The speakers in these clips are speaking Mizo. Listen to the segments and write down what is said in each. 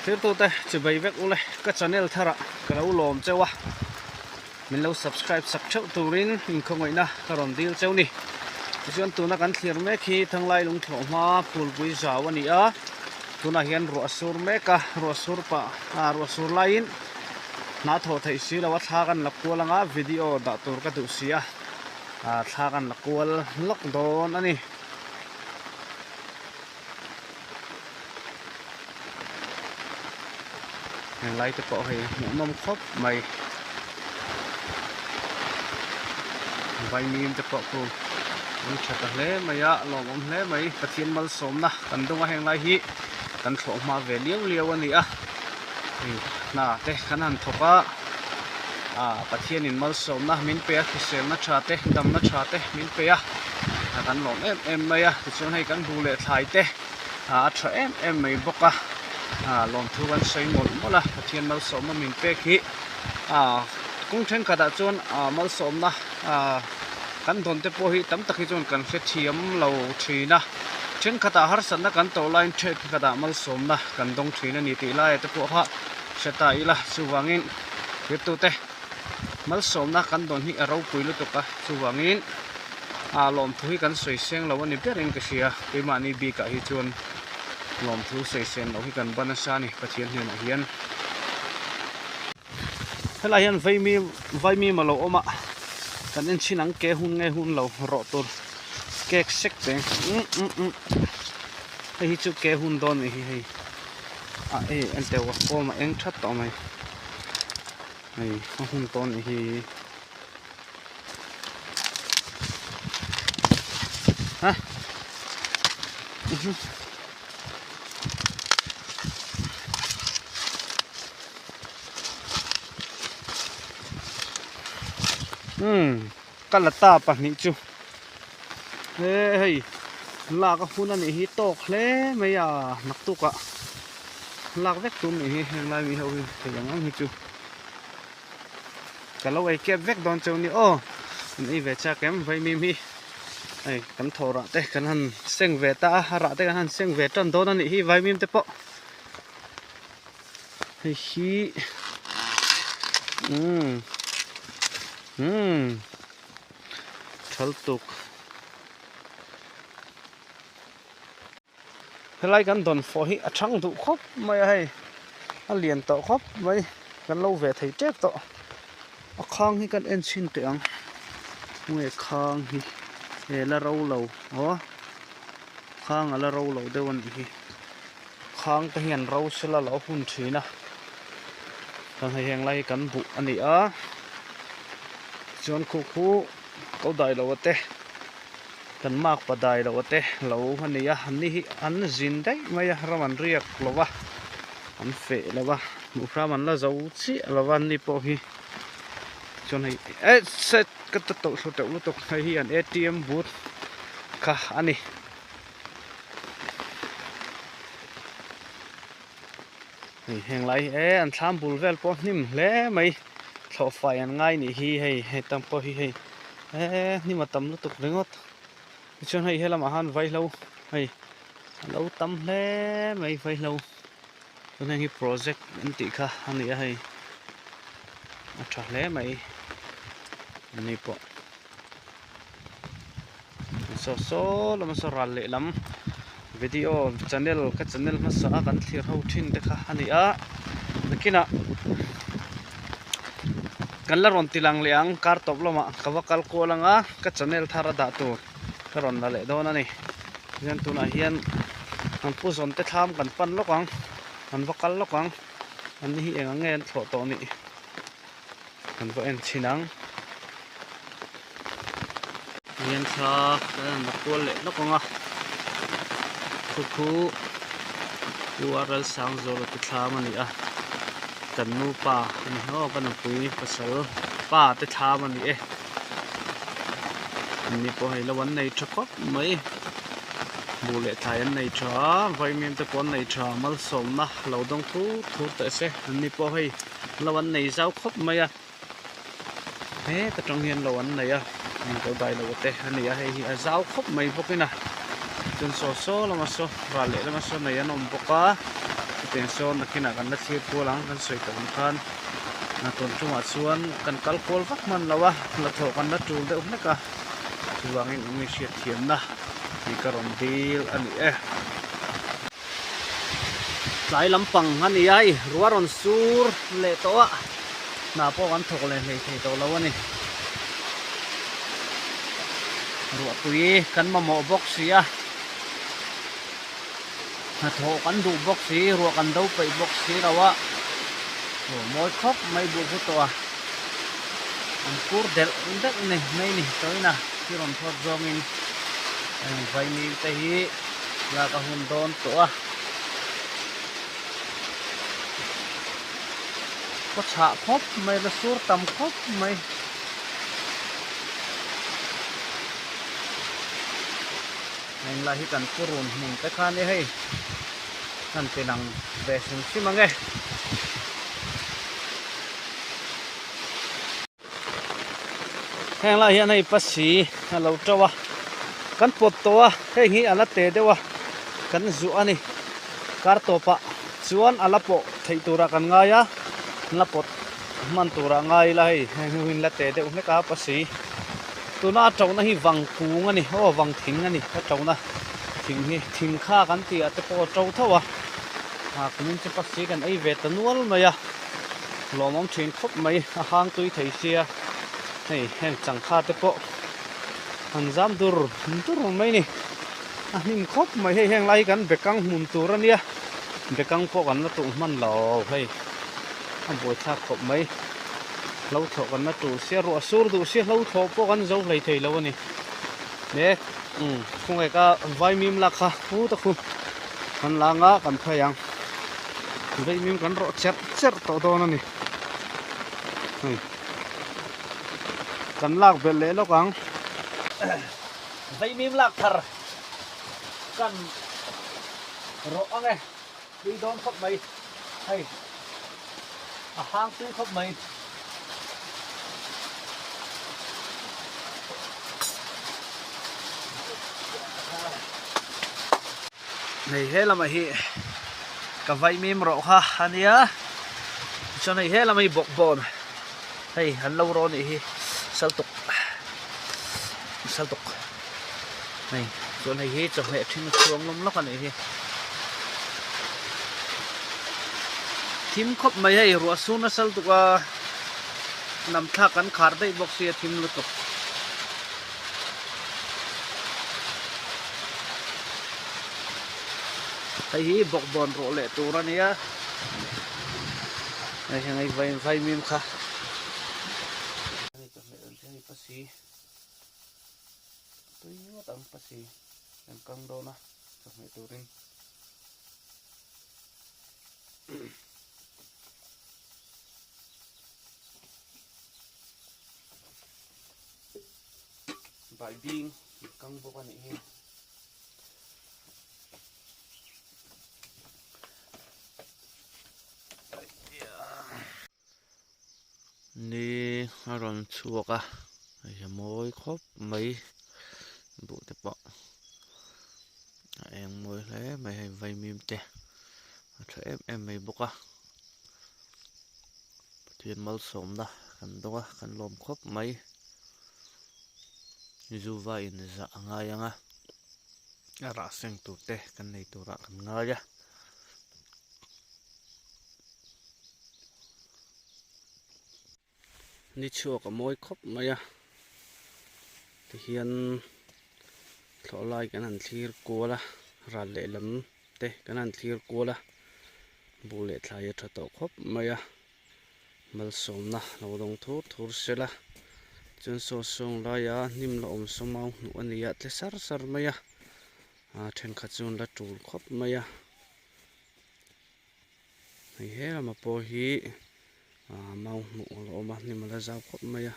Thirtute chibai vek ule ka channel tharah ka lo lawm cheu a, min lo subscribe sak theuh turin inkhawngaihna ka rawn dil cheu ni. Tichuan tuna kan thlir mek hi Thanglai lungthlawh hma phulpui zau a ni a, tunah hian ruah sur mek a, ruah sur pah ah ruah sur laiin hna thawh theih si lo a thla kan la kual anga video dah tur ka duh si a, thla kan la kual lawk dawn a ni. Heng lai te pawh hei hmuhnawm khawp mai vaimim te pawh khu an tha ta hle mai a lawmawm hle mai Pathian malsawmna kan dawng a heng lai hi kan thlawh hma ve liau liau a ni a hei hna te kan han thawk a ah Pathianin malsawmna min pe a hriselna tha te damna tha te min pe a kan lawm em em mai a tichuan hei kan bu leh thlai te a tha em em mai bawk a ah lawmthu kan sawi mawlh mawlh a Pathian malsawmna min pek hi ah kawng thenkhatah chuan ah malsawmna ah kan dawn te pawh hi tam tak hi chuan kan hrethiam lo thin a thenkhatah harsatna kan tawh laiin thenkhatah malsawmna kan dawng thin a ni tih laia te pawh kha hre ta ila chuvangin thirtute malsawmna kan dawn hi a ropui lutuk a chuvangin ah lawmthu hi kan sawi seng lo a ni berin ka hria keimahni bikah hi chuan lawmthu sawi sen loh hi kan ban nasa a ni Pathian hnenah hian. Helai hian vaimi vaimim a lo awm a kan en chhin ang ke hun nge hun lo rawh tur cake sek cheng umm umm umm hei hi chu ke hun dawn a nih hi hei ah hei en teuh a kawm a eng that tawh mai hei a hun tawh a nih hi. Umm ka la ta pahnih chu he hei lak a hun a nih hi tawk hle mai a naktukah lak vek tum nih hi henglai mi ho hi thei ang ang hi chu. Ka lo ei kep vek dawn cheu ni aw an ei ve chak em vaimim hi hei kan thaw rah te kan han seng ve ta a a rah te kan han seng ve tan dawn a nih hi vaimim te pawh hei hi umm umm thal tuk Helai kan dawnfawh hi a thang duh khawp mai a hei a lian tawh khawp mai kan lo ve thei tep tawh a khang hi kan en chhin teh ang nge khang hi he la ro lo aw khang a la ro lo deuh a nih hi khang te hian ro sela lo hun thin a kan hei heng lai hi kan buh a ni a chuan khu khu ko dai lo a te. Kan mak pa dai loh te lo a ni a, an ni hi an zin daih mai a, ram an riak lo va, an feh lo va, hmuh hram an la zo chiah lo va an ni pawh hi chuan hei eh set ka ta tawlh thlu teuh lutuk hei hi an atm booth kha a ni. Hei heng lai hi eh an thlam bul vel pawh hnim hle mai thlawh fai an ngai nih hi hei hei tam pawh hi hei eh hnim a tam lutuk ringawt tichuan hei helamah han vaihlo hei a lo tam hle mai vaihlo chuan heng hi project an tih kha a ni a hei a tha hle mai ani pawh saw saw lam saw ral lehlam video channel ka channel hmasa a kan thlir ho thin te kha a ni a nakinah kan la rawn ti lang leh ang kar tawp lamah ka va kal kual ang a ka channel thar a dah tur ka rawn la leh dawn a ni tichuan tunah hian an pu zawn te thlam kan pan lawk ang an va kal lawk ang an ni hi eng ang nge an thlawh tawh nih. Kan va en chhin ang. Hian thla kan han la kual leh lawk ang a. Khu khu URL Sangzawl a ti thlam a ni a. Kan nupa a ni hlawk a nupui pasal pa te thlam a ni e. An ni pawh hei lo an nei tha khawp mai. Buh leh thlai an nei tha a, vaimim te pawh an nei tha malsawmna lo dawng thur thur teh se. An ni pawh hei. Lo an nei zau khawp mai a heta tang hian lo an nei a eng ko dai lo te a ni a hei hi a zau khawp mai bawk in a chuan saw saw lama saw ral leh lama saw nei an awm bawk a Tiang sawn nakinah kan la thlir kual ang kan sawi tawh ang khan tun tumah chuan kan kal kual vak hman lo a, hnathawh kan la tul deuh hlek a, chuvangin eng nge hriatthiamna tih ka rawn dil a ni e. Tlai lampang a ni a, i ruah rawn sur leh tawh a, hna pawh kan thawk leh hlei thei tawh lo a ni. Ruahpui kan mamawh bawk si a. Hnathawh kan duh bawk si, ruah kan do peih bawk si lo a, aw mawi khawp mai buh khu tawh a, an kur delh delh ni mai ni tawhin a thi rawn thawt zawngin heng vaimim te hi lak a hun dawn tawh a, khaw chhah khawp mai la sur tam khawp mai. Heng lai hi kan purun hmun te kha nia hei kan ti lang ve hrim hrim ang e. Heng lai hian hei pasi a lo to a, kan pawt tawh a, heng hi a la te deuh a, kan zuah a ni. Kar tawpah chuan a la pawh theih turah kan ngai a, la pawt hman turah ngai ila hei heng hi hun la te deuh hlek a pasi. Tuna a ṭohna hi vang kung a ni, aw vang thing a ni a ṭohna thing hi thing kha kan tih ah te pawh a ṭo tho a, ah kumin chu pasi kan ei ve ta nual mai a, lawmawm ṭhin khawp mai a hang tui thei sia hei heng changkha te pawh an zam dur dur mai a ni, a hnim khawp mai hei heng lai hi kan bekang hmun tur a nia bekang pawh kan la tuh hman lo hei a buaithlak khawp mai. Hlo thlawh kan la tul sia, ruah sur duh sia hlo thlawh pawh kan zo hlei thei lo a ni. He umm khawngaih ka vaimim lak kha pu ta khu kan la anga kan phei ang. Vaimim kan rawh cherh cherh tawh dawn a ni. Hei kan lak belh leh lawk ang. Vaimim lak thar kan rawh ang e. Tui dawn khawp mai hei a hang tui khawp mai. Hei he lamah hi ka vaimim rawh kha a nia chuan hei he lamah hi bawkbawn hei an lo rawh anih hi saltuk saltuk. Hei chuan hei hi chawhmeh ṭhing a chhuang lawm lawk a nih hi. Thim khawp mai hei ruah sur nasa lutuk a lam thlak kan khar daih bawk sia thim lutuk. Hei hi bawkbawn rawh leh tur a nia hei heng vai vaimim kha. Tui ngawt ang pasi kan kang dawn a chawhmeh turin. Baibing kang bawk a nih hi. Ni a rawn chhuak a hei a mawi khawp mai buh te pawh a eng mawi hle mai hei vaimim te a tha em em mai bawk a Pathian malsawmna kan dawng a kan lawm khawp mai zuva in zah a ngai ang a a rah seng tur te kan nei turah kan ngai a. Ni chhuak a mawi khawp mai a tihian thlawh lai kan han thlir kual a ral lehlam te kan han thlir kual a buh leh thlai a tha tawh khawp mai a malsawmna lo dawng thur thur sela chuan saw sawng laia hnim la awm saw mau hnuh a ni a tle sar sar mai a thenkhat chu an la tul khawp mai a. Hei he lama pawh hi ah mau hmuh a la awm a hnim a la zau khawp mai a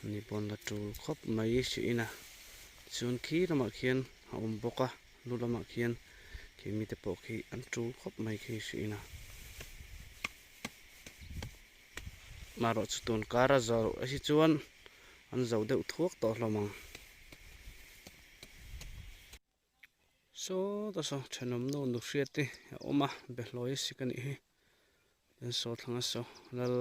ni pawn la tul khawp mai hrihin a chuan khi lamah khian a awm bawk a lu lamah khian khi mite pawh khi an tul khawp mai khi hrihin a marawh chu tun kar a zawh hi chuan an zo deuh thuak tawh hlawm ang. Sawta saw thenawm nu nu hriat te a awm a behlawi a sik a nih hi tin saw thlanga saw lal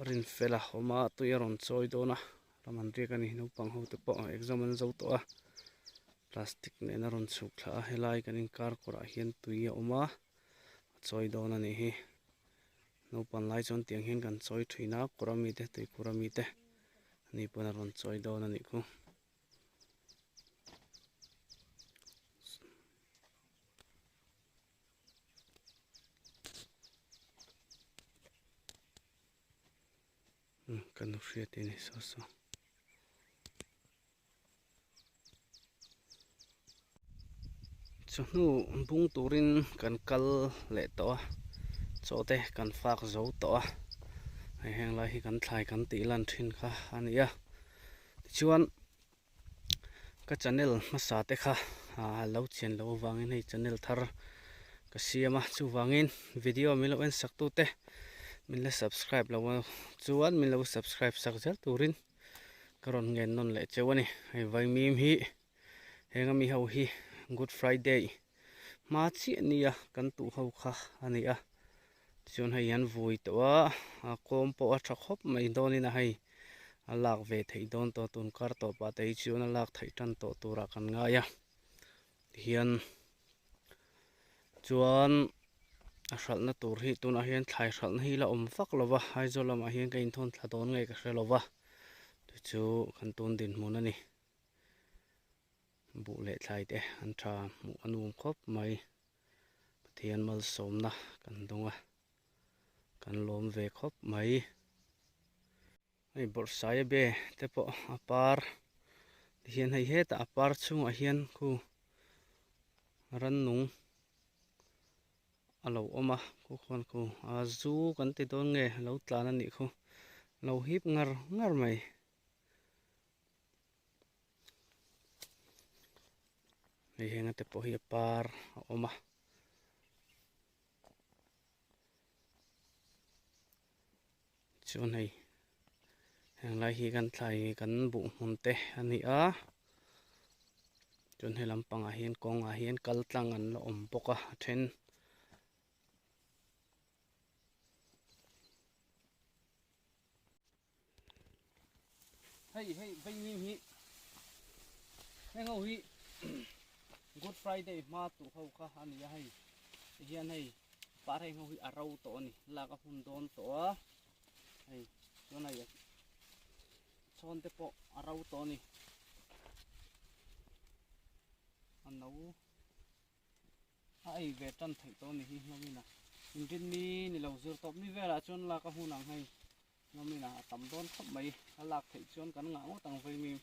rinfela awm a tui a rawn chawi dawn a ram an riak a ni naupang ho te pawh exam an zo tawh a plastic nen a rawn chhuk thla a helai kan inkar kawrah hian tui a awm a a chawi dawn a nih hi naupang lai chuan tiang hian kan chawi thin a kawr ami te tuikhur ami te ani pawn a rawn chawi dawn a nih khu. Ka nu hriat i ni saw saw. Chawhnu bung turin kan kal leh tawh a chaw te kan fak zo tawh a hei heng lai hi kan thlai kan tih lan thin kha a ni a. Tichuan ka channel hmasa te kha lo chian loh avangin hei channel thar ka siam a chuvangin video min lo en sak tu te min la subscribe lo a chuan min lo subscribe sak zel turin ka rawn ngen nawn leh cheu a ni hei vaimim hi heng ami ho hi good friday hma chiah nia kan tuh ho kha a ni a tichuan hei an vui tawh a a kawm pawh a tha khawp mai dawnin a hei a lak ve theih dawn tawh tun kar tawpah te hi chuan a lak theih tan tawh turah kan ngai a tihian chuan a hralhna tur hi tunah hian thlai hralhna hi la awm vak lo va Aizawl lamah hian ka inthawn thla dawn nge ka hre lo va chu kan tun dinhmun a ni. Buh leh thlai te an tha hmuh a nuam khawp mai. Pathian malsawmna kan dawng a, kan lawm ve khawp mai. Hei bawrhsaia be te pawh a par tihian hei hetah a par chhungah hian khu rannung a lo awm a khu khuan khu a zu kan ti dawn nge a lo tlan a nih khu lo hip ngar ngar mai. Hei heng te pawh hi a par a awm a chuan hei heng lai hi kan thlai kan buh hmun te a ni a chuan he lampangah hian kawngah hian kal tlang an la awm bawk a a then. Hei hei veinim hi heng ho hi Good Friday hma tuh ho kha a ni a hei tihian hei par heng ho hi a ro tawh a ni lak a hun dawn tawh a hei chuan hei chhawn te pawh a ro tawh a ni a no. A ei ve tan theih tawh a ni hi hlawmin a inrin ni ni lo zir tawp ni velah chuan lak a hun ang hei hlawmin a tam dawn khawp mai a lak theih chuan kan ngah ngawt ang vaimim.